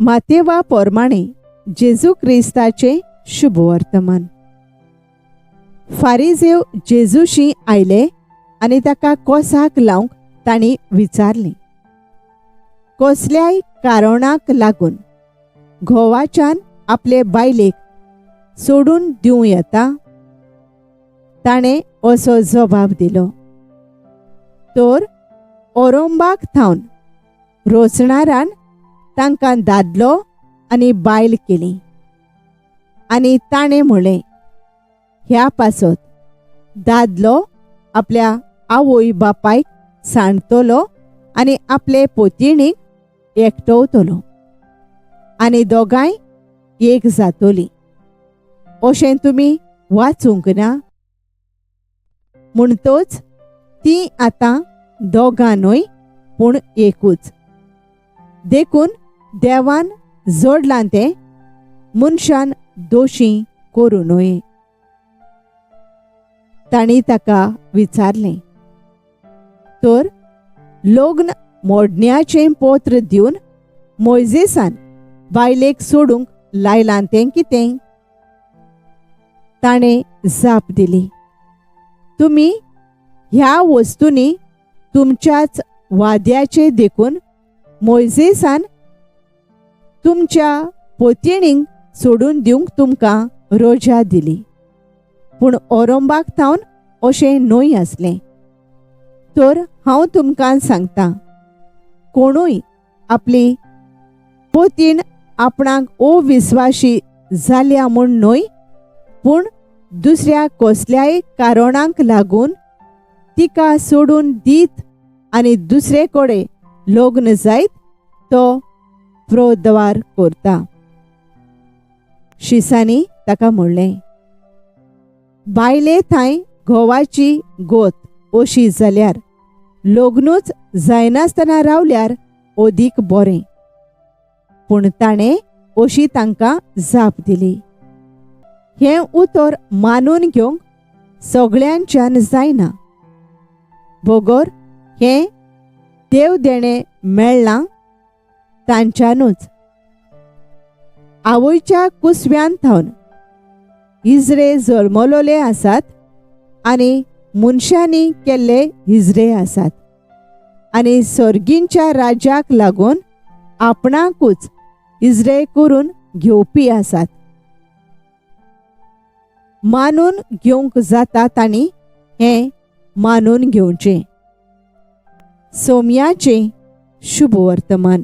मातेवा पोरमाणें जेजू क्रिस्ताचें शुभवर्तमान. फारिजेव जेजूशी आयले आनी ताका कोसाक लावंक तांणी विचारलें, कसल्याय कारणाक लागून घोवाच्यान आपले बायलेक सोडून दिवं येता? ताणें असो जबाब दिलो, तर ओरोंबाक थावन रोचणारान तांकां दादलो आनी बायल केली. आनी ताणें म्हणलें, ह्या पासत दादलो आपल्या आवय बापायक सांडतलो आनी आपले पोतिणीक एकटवतलो आनी दोगांय एक जातोलीं. अशें तुमी वाचूंक ना? म्हणटच तीं आतां दोगां न्हय पूण एकूच. देखून देवान जोडलां तें मनशान दोशी करूं न्हय. तांणी ताका विचारलें, तर लग्न मोडण्याचें पत्र दिवन मोयजेसान बायलेक सोडूंक लायलां तें कितें? ताणें जाप दिली, तुमी ह्या वस्तूंनी तुमच्याच वाद्याचे देखून मोयजेसान तुमच्या पोतिणींक सोडून दिवंक तुमकां रोजा दिली, पूण ओरोंबाक थावन अशें न्हय आसलें. तर हांव तुमकां सांगता, कोणूय आपली पोतीण आपणाक अविस्वाशी जाल्या म्हूण न्हय पूण दुसऱ्या कसल्याय कारणांक लागून तिका सोडून दीत आनी दुसरे कडेन लग्न जायत तो प्रोद्वार करता. शिसांनी ताका म्हणलें, बायले थांय घोवाची गोत अशी जाल्यार लग्नूच जायनासतना रावल्यार अदीक बरें. पूण ताणें अशी तांकां जाप दिली, हें उतर मानून घेवंक सगळ्यांच्यान जायना, बगर हें देव देणें मेळ्ळां तांच्यानूच. आवयच्या कुसव्यान थावन इजरे जल्मलोले आसात आनी मनशांनी केल्ले हिजरे आसात आनी सर्गींच्या राज्याक लागून आपणाकूच इजरे करून घेवपी आसात. मानून घेवंक जाता तांणी हें मानून घेवचें. सोम्याचें शुभवर्तमान.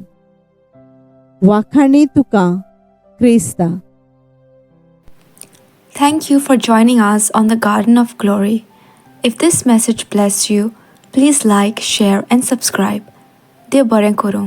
वाखाणी तुका क्रिस्ता. Thank you for joining us on the Garden of Glory. If this message blessed you, please like, share, and subscribe. देव बरें करूं.